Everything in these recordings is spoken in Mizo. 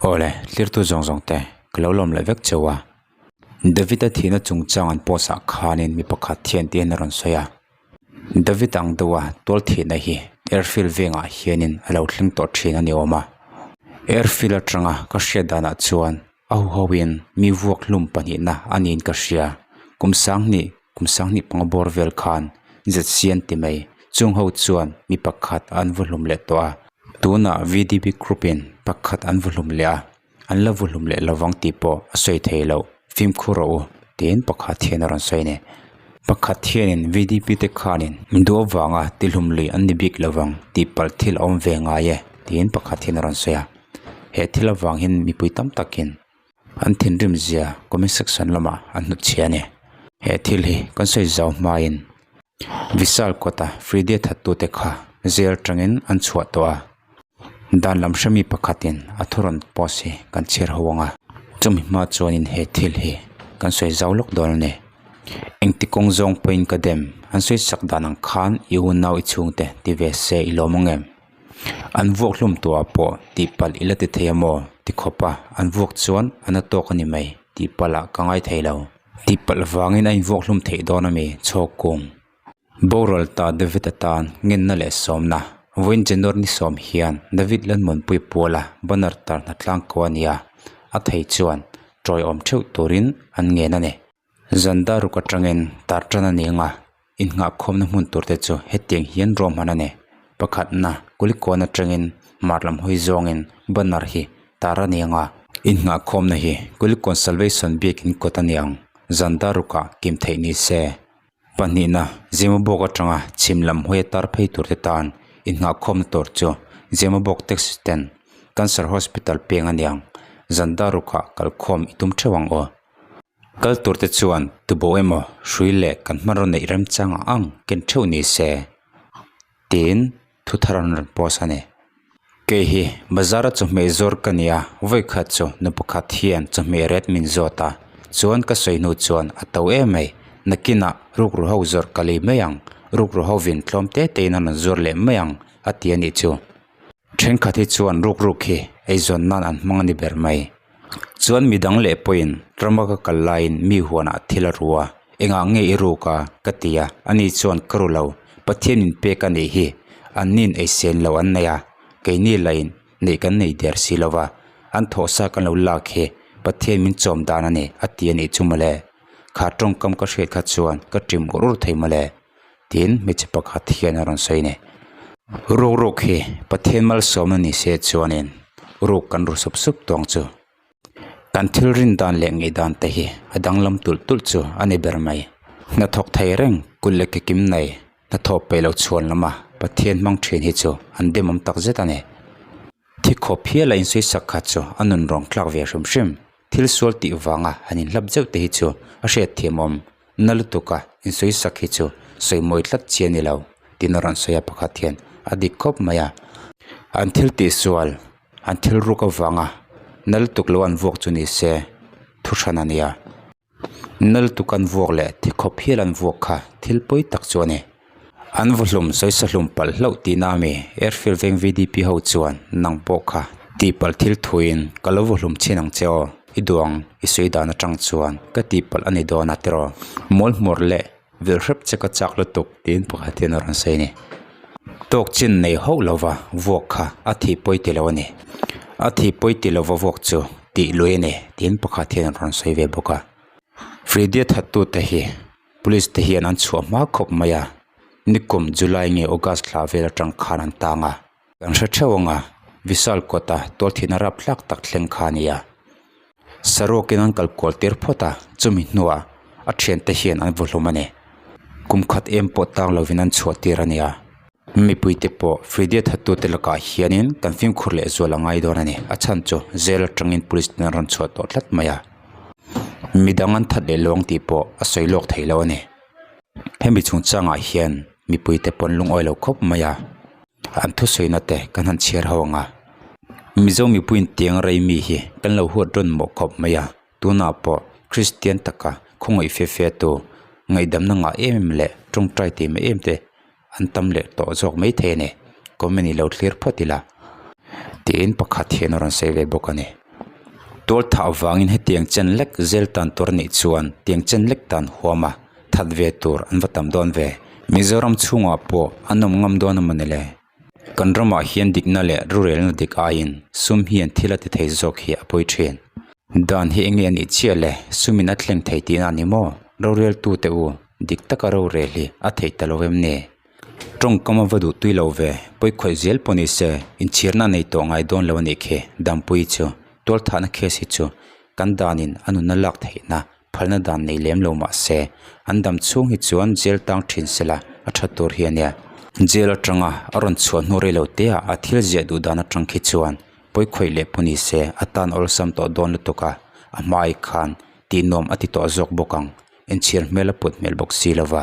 Awle, tlirtu zawng zawng te, ka lo lawm leh vek cheu a. David-a thihna chungchang an post ah khanin mi pakhat hian tiin a rawn sawi a. David ang deuha tual thihna hi airfield vengah hianin a lo thleng tawh thin a ni awm a. Airfield atanga ka hriat danah chuan a huhoin mi vuak hlum pahnihna a niin ka hria. Kum sanghnih kum sanghnih panga bawr vel khan ZC an ti mai. Chung ho chuan mi pakhat an vu hlum leh tawh a. Tunah VDP group in pakhat an vu hlum leh a. An la vu hlum leh lovang tih pawh a sawi thei loh. Fimkhur rawh u tiin pakhat hian a rawn sawi a ni. Pakhat hianin VDP te khanin min duh avanga ti hlum lui an ni bik lovang tih palh thil a awm ve ngai e tiin pakhat hian a rawn sawi a. He thil avang hian mipui tam takin an thinrim zia comment section lamah an hnutchhiah a ni. He thil hi kan sawi zau hmain Vishal kawta Friday thattute kha jail tangin an chhuah tawh a, dan lam hremi pakhatin a thu rawn post hi kan chhiar ho ang a, chumi hma chuanin he thil hi kan sawi zau lawk dawn a ni. Engti kawng zawng pawhin ka dem, an sawi sak dan ang khan i unau i chhungte ti ve se i lawm ang em? An vuak hlum tawhah pawh tihpalh i la ti thei a maw? Ti khawpa an vuak chuan a na tawk a ni mai, tihpalh ah ka ngai thei lo. Tihpalh vangin a invuak hlum theih dawn a mi? Chhawk kung. Boral ta David atan ngenna leh sawmna. Vawiin January ni sawm hian David Lalmuanpui Puala banner tar hna tlang ko a ni a, a thei chuan tawiawm theuh turin an ngen a ni. Zan dar ruk atangin tar tan a ni ang a, innghahkhawmna hmun tur te chu hetiang hian ruahman a ni. Pakhatna, Kulikawn atangin mar lam hawi zawngin banner hi tar a ni ang a. Innghahkhawmna hi Kulikawn Salvation biakin kawt a ni ang, zan dar rukah kim theih ni se. Pahnihna, Zemabawk atanga chhim lam hawi a tar phei tur te tan innghahkhawmna tur chu Zemabawk Taxi Stand, Cancer Hospital peng a ni ang, zan dar rukah kalkhawm i tum theuh ang aw. Kal tur te chuan tubo emaw hrui leh kan hmanraw neih remchang ang ang ken theuh ni se tiin thu thar an rawn post a ni. Kei hi bazar a chawhmeh zawr ka ni a, vawikhat chu nu pakhat hian chawhmeh ret min zawt a, chuan ka sawi hnu chuan a to em mai, nakinah rukru ho zawrh ka lei mai ang, rukru ho vin tlawm te tein an rawn zuar leh mai ang a ti a nih chu. Thenkhat hi chuan rukruk hi eizawn nan an hmang a ni ber mai. Chuan midang leh pawhin rama ka kal laiin mi huanah thil a ru a, engah nge i ruk a? ka ti a, ani chuan ka ru lo, Pathian in pek a nih hi, anni'n eisen lo an nei a, keini lahin neih kan nei der si lo va, an thawhsa kan lo lak hi Pathian min chawm dan a ni a ti a nih chu mawle. Kha tawngkam ka hriat kha chuan ka ṭim ur ur thei mawle. Tin, hmeichhe pakhat hian a rawn sawi a ni. Ruk ruk hi Pathian malsawmna ni se chuanin ruk kan ru sup sup tawng chu. Kan thil rin dan leh ngaih dan te hi a danglam tulh tulh chu a ni ber mai. Hnathawk thei reng kulh leh kekim nei hnathawh peih lo chhuan lama Pathian hmang thin hi chu an demawm tak zet a ni. Thi khawp hiala insawi sak kha chu a nun rawng tlak ve hrim hrim. Thil sual tih vanga han inhlap zeuh te hi chu a hriat thiamawm na lutuk a, insawi sak hi chu sawi mawi tlat chi a ni lo tiin a rawn sawi a pakhat hian a dik khawp mai a. An thil tih sual, an thil ruk avanga na lutuk lo an vuak chu ni se thu hran a nia. Na lutuk an vuak leh thi khawp hial an vuak kha thil pawi tak chu a ni. An vaw hlum sawi sa hlum palh hlauh tihna a mi Airfield veng VDP ho chuan nang pawh kha tihpalh thil thuin ka lo vaw hlum chhin ang che aw, i duh ang i sawi dan atang chuan ka tihpalh a ni dawn a tiraw mawl hmawr leh vil hrep che ka chak lutuk tiin pakhat hian a rawn sawi a ni. Tawk chin nei hauh lova vuak kha a thih pawi ti lo a ni. A thih pawi ti lova vuak chu tih lui a ni tiin pakhat hian a rawn sawi ve bawk a. Freddie thattute hi. Police te hian an chhuah hma khawp mai a, nikum July nge August thla vel atang khan an tang a, kan hre theuh ang a, Vishal kawta tualthihna rapthlak tak thleng kha a ni a. Saruakin an kal kual tir phawt a, chumi hnuah a thiante hian an vaw hlum a ni. Kum khat em pawh tang lovin an chhuah tir a ni a. Mipuite pawh Freddie thattute lakah hianin kan fimkhur leh zual a ngai dawn a ni. A chhan chu jail atangin police ten an rawn chhuah tawh tlat mai a. Midang an that leh luang tih pawh a sawi lawk thei lo a ni. Hemi chungchangah hian mipuite pawn lungawi lo khawp mai a. An thusawina te kan han chhiar ho ang a. Mizo mipuiin tiang rei mi hi kan lo huat rawn mawh khawp mai a. Tunah pawh Kristian taka khawngaih fe fe tu ngaihdamna ngah em em leh tawngtai tih mai em te an tam leh tawh zawk mai thei a ni. Comment i lo thlir phawt ila tiin pakhat hian a rawn sawi ve bawk a ni. Tual thah vangin hetiang chen lek zel tan tur a nih chuan tiang chen lek tan huam a, that ve tur an va tam dawn ve. Mizoram chhungah pawh an awm ngam dawn a mawni le? Kan ramah hian dikna leh rurelna dik aiin sum hian thil a ti thei zawk hi a pawi thin. Dan hi enge a nih chiah le? Sumin a thleng thei tihna a ni maw? Roreltute u, dik taka rorel hi a theih ta lo em ni? Tawngkam a va duh tui lo ve, pawi khawih zel pawh ni se, inchhirna a nei tawh ngai dawn lo a nih khi, Dampui chu, tualthahna case hi chu kan danin a nunna lak theihna phalna dan nei lem lo mah se, an dam chhung hi chuan jail tang thin sela a tha tur hi a nia. Jail atanga a rawn chhuah hnu rei lo te ah a thil ziah duh dan atang khi chuan pawi khawih leh pawh ni se a tan awlsam tawh dawn lutuk a, a hmai khan tih nuam a ti tawh zawk bawk ang. Inchhir hmel a put hmel bawk si lova.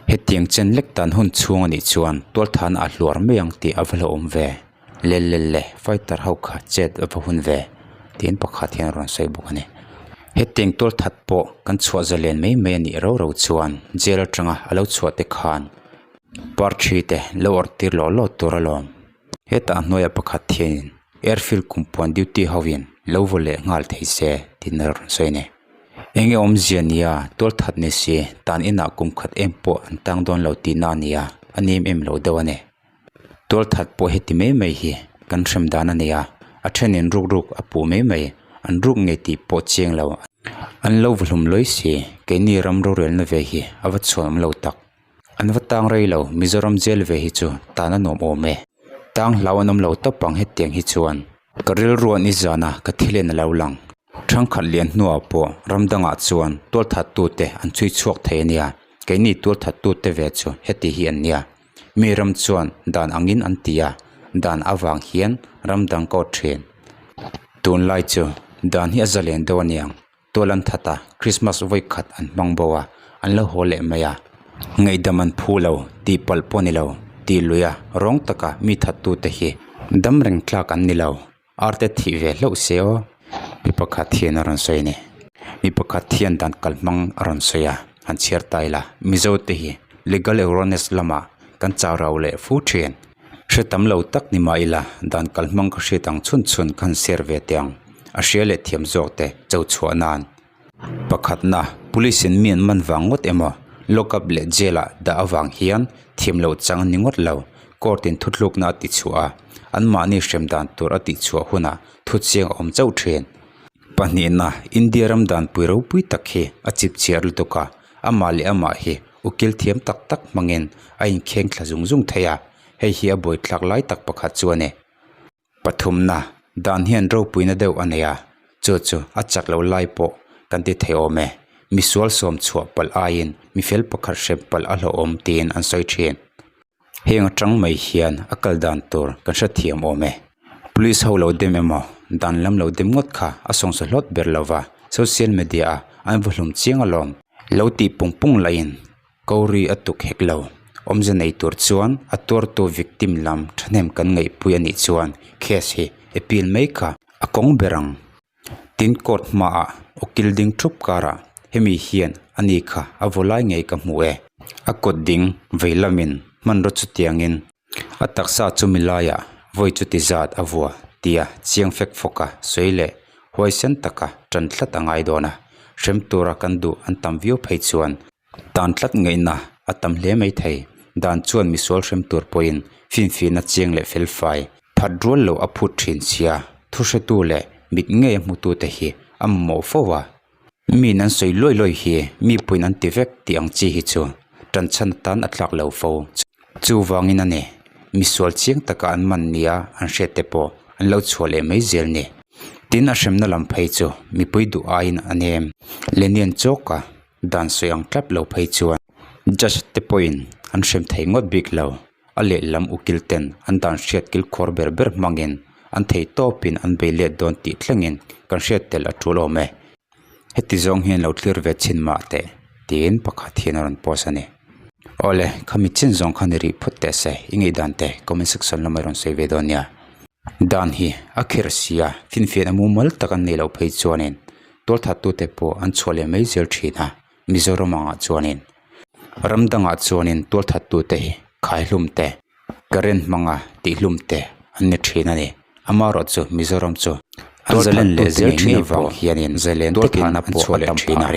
Hetiang chen lek dan hun chhung a nih chuan tualthan a hluar mai ang tih a va hlauhawm ve. Le le le, fighter ho kha chet a va hun ve tiin pakhat hian a rawn sawi bawk a ni. Hetiang tualthat pawh kan chhuah zalen mai mai a nih rau rau chuan jail atanga a lo chhuah te khan parthi te lo awrh tir lawh lawh tur alawm. Hetah hnuaiah pakhat hianin airfield kumpuan duty hoin lo vaw leh nghal thei se tiin a rawn sawi a ni. Enge awmzia nia tualthat ni si tan inah kum khat em pawh an tang dawn lo tihna a nia a nim em lo deuh a ni. Tualthat pawh heti mai mai hi kan hrem dan a ni a, a thenin ruk ruk a puh mai mai, an ruk ngei tih pawh chiang lo. An lo vahlum lawi si, keini ram rorelna ve hi a va chhuan awm lo tak. An va tang rei lo, Mizoram jail ve hi chu tan a nuam awm e. Tang hlau an awm lo tawp ang hetiang hi chuan. Ka rilru an i zan a, ka thil en a lo lang. Thangkhat lian hnuah pawh ram dangah chuan tualthattute an chhui chhuak thei a nia, keini tualthattute ve chu heti hi an nia. Mi ram chuan dan angin an ti a, dan avang hian ram dang ka awt thin. Tunlai chu dan hi a zalen deuh a niang. Tual an that a, Christmas vawi khat an hmang bo a, an lo haw leh mai a. Ngaihdam an phu lo, tih palh pawh ni lo, tih lui a, rawng taka mi thattute hi dam reng tlak an ni lo. Arte thih ve hlauh se aw, mi pakhat hian a rawn sawi a ni. Mi pakhat hian dan kalhmang a rawn sawi a, han chhiar ta ila, Mizo te hi legal awareness lamah kan chau rau leh fu thin. Hre tam lo tak ni mah ila, dan kalhmang ka hriat ang chhun chhun khan share ve teh ang, a hria leh thiam zawk te cho chhuah nan. Pakhatna, Police in mi an man vang ngawt emaw, lock up leh jail ah dah avang hian thiam loh chang an ni ngawt lo. Court in thutlukna a tichhuah a, anmahni hrem dan tur a tihchhuah hunah thuchiang a awm chauh thin. Pahnihna, India ram danpui ropui tak hi a chip chhiar lutuk a, amah leh amah hi ukil thiam tak tak hmangin a inkheng thla zung zung thei a, hei hi a buaithlak lai tak pakhat chu a ni. Pathumna, dan hian ropuina deuh a nei a, chu chu a chak lo lai pawh kan ti thei awm e. Misual sawm chhuah palh aiin mi fel pakhat hrem palh a hlauhawm tiin an sawi thin. Heng atang mai hian a kal dan tur kan hrethiam awm e. Police ho lo dem emaw, dan lam lo dem ngawt kha a sawngsa hlawt ber lo va, social media a an va hlum chiang alawm. Lo tih pung pung laiin Kauri a tuk hek lo. Awmze nei tur chuan a tuartu victim lam thahnem kan ngaihpui a nih chuan case hi appeal mai kha a kawng ber ang. Tin court hmaah ukil ding thup karah hemi hian a ni kha a vaw lai ngei ka hmu e. A kut ding vei lamin hmanraw chutiangin a taksa chumi laiah vawi chuti zat a vua tia chiang fek fawk a sawi leh huaisen taka tan tlat a ngai dawn a. Hrem tura kan duh an tam viau phei chuan Tan tlat ngaihna a tam hle mai thei. Dan chuan misual hrem tur pawhin finfihna chiang leh felfai phat rual lo a phut thin sia. Thuhretu leh mit ngei a hmutute hi a mamawh fo a. Miin an sawi luai luai hi mi puiin an ti vek tih ang chi hi chu tanchhan atan a tlak lo fo. Chuvangin a ni, misual chiang taka an man nia an hriat te pawh an lo chhuah leh mai zel ni. Tin a hremna lam phei chu mipui duh aiin a nem. Lenian chawk a. Dan sawi ang tlat lo phei chuan judge te pawhin an hrem thei ngawt bik lo. A lehlam ukil ten an dan hriat kilkhawr ber ber hmangin an thei tawpin an bei let dawn tih thlengin kan hriat tel a tul awm e. Heti zawng hian lo thlir ve chhin mah teh tiin pakhat hian a rawn post a ni. Awle, khami chin zawng kha ni rih phawt teh se, i ngaihdan te comment section lamah i rawn sawi ve dawn nia. Dan hi a kher sia, finfiah a mumal tak an neih loh phei chuanin Tualthattute pawh an chhuah leh mai zel thin a, Mizoram angah chuanin ram dangah chuanin tualthattute hi khaihlum te, current hmanga tihhlum te an ni thin a ni. Amaherawhchu Mizoram chu. An zalen leh zel thin avang hianin zalen takin an chhuah leh thin a.